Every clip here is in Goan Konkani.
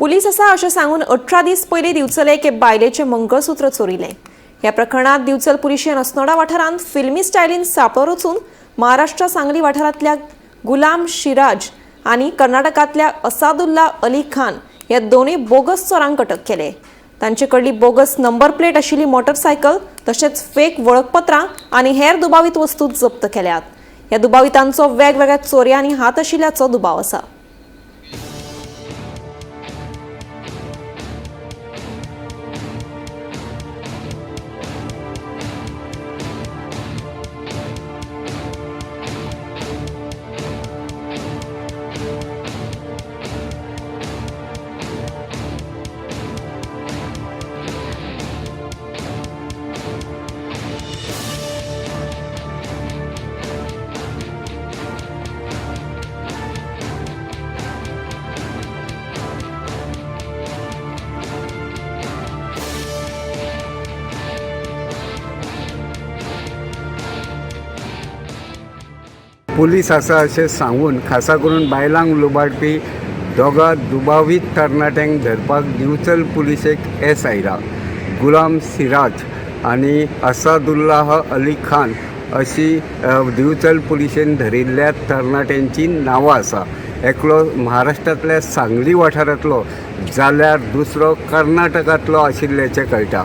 पुलीस आसा अशें सांगून 18 दीस पयलीं दिवचले एके बायलेचें मंगळसूत्र चोरिलें. ह्या प्रकरणांत दिवचल पुलिशेन अस्नोडा वाठारांत फिल्मी स्टायलीन सांपळो रचून महाराष्ट्र सांगली वाठारांतल्या गुलाम शिराज आनी कर्नाटकांतल्या असादुल्ला अली खान ह्या दोनूय बोगस चोरांक अटक केले. तांचे कडली बोगस नंबर प्लेट आशिल्ली मोटरसायकल तशेंच फेक वळखपत्रां आनी हेर दुबावीत वस्तू जप्त केल्यात. ह्या दुबावितांचो वेगवेगळ्या चोरयांनी हात आशिल्ल्याचो दुबाव आसा. पुलीस आसा अशें सांगून खासा करून बायलांक लुबाडपी दोगा दुबावीत तरणाट्यांक धरपाक दिवचल पुलिशेक येस आयलां. गुलाम सिराज आनी असादुल्लाह अली खान अशी दिवचल पुलिशेन धरिल्ल्या तरणाट्यांची नांवां आसा. एकलो महाराष्ट्रांतल्या सांगली वाठारांतलो जाल्यार दुसरो कर्नाटकांतलो आशिल्ल्याचें कळटा.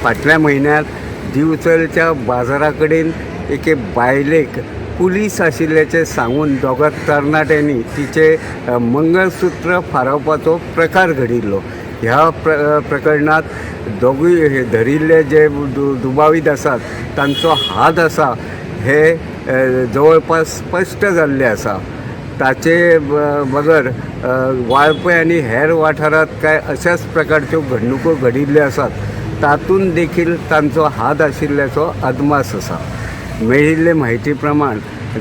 फाटल्या म्हयन्यांत दिवचलच्या बाजारा कडेन एके बायलेक पुलीस आशिल्ल्याचें सांगून दोगा तरणाट्यांनी तिचें मंगळसूत्र फारावपाचो प्रकार घडिल्लो. ह्या प्रकरणांत दोगूय धरिल्ले जे दुबावीत आसात तांचो हात आसा हे जवळपास स्पश्ट जाल्लें आसा. ताचे बगर वाळपय आनी हेर वाठारांत कांय अशाच प्रकारच्यो घडणुको घडिल्ल्यो आसात तातूंत देखील तांचो हात आशिल्ल्याचो अदमास आसा. मेळिल्ले म्हायती प्रमाण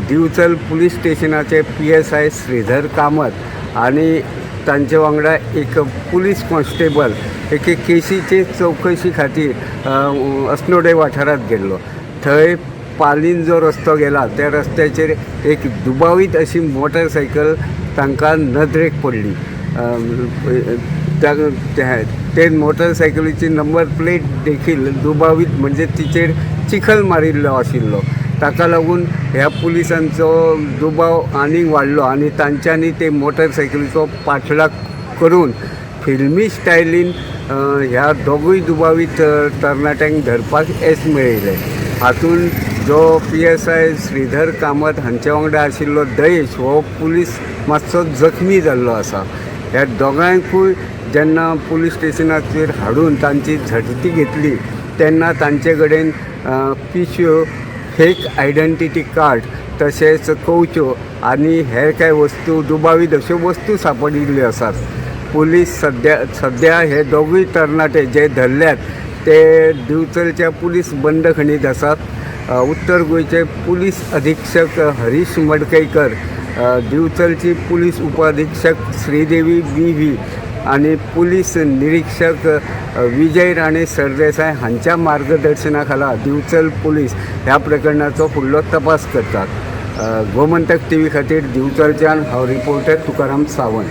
दिवचल पुलीस स्टेशनाचे PSI Shridhar Kamat आनी तांचे वांगडा एक पुलीस कॉन्स्टेबल एके केशीचे चवकशी खातीर अस्नोडे वाठारांत गेल्लो. थंय पालीन जो रस्तो गेला त्या रस्त्याचेर एक दुबावीत अशी मोटरसायकल तांकां नदरेक पडली. ते मोटरसायकलीची नंबर प्लेट देखील दुबावीत म्हणजे तिचेर चिखल मारिल्लो आशिल्लो. ताका लागून ह्या पुलिसांचो दुबाव आनीक वाडलो आनी तांच्यांनी ते मोटरसायकलीचो पाठलाग करून फिल्मी स्टायलीन ह्या दोगूय दुबावीत तरणाट्यांक धरपाक येस मेळयलें. हातूंत जो PSI Shridhar Kamat हांचे वांगडा आशिल्लो दयेश हो पुलीस मातसो जखमी जाल्लो आसा. ह्या दोगांयकूय जेन्ना पुलीस स्टेशनाचेर हाडून तांची झडटी घेतली तेन्ना तांचे कडेन पिशव्यो, फेक आयडेंटिटी कार्ड तशेंच कवच्यो आनी हेर कांय वस्तू दुबावीत अश्यो वस्तू सांपडिल्ल्यो आसात. पुलीस सद्या हे दोगूय तरणाटे जे धरल्यात ते दिवचलच्या पुलीस बंदखणीत आसात. उत्तर गोंयचे पुलीस अधीक्षक हरीश मडकयकर, दिवचलची पुलीस उपअधीक्षक श्रीदेवी BV आनी पुलीस निरीक्षक विजय राणे सरदेसाय हांच्या मार्गदर्शना खाला दिवचल पुलीस ह्या प्रकरणाचो फुडलो तपास करतात. गोमंतक TV खातीर दिवचलच्यान हांव रिपोर्टर तुकाराम सावंत.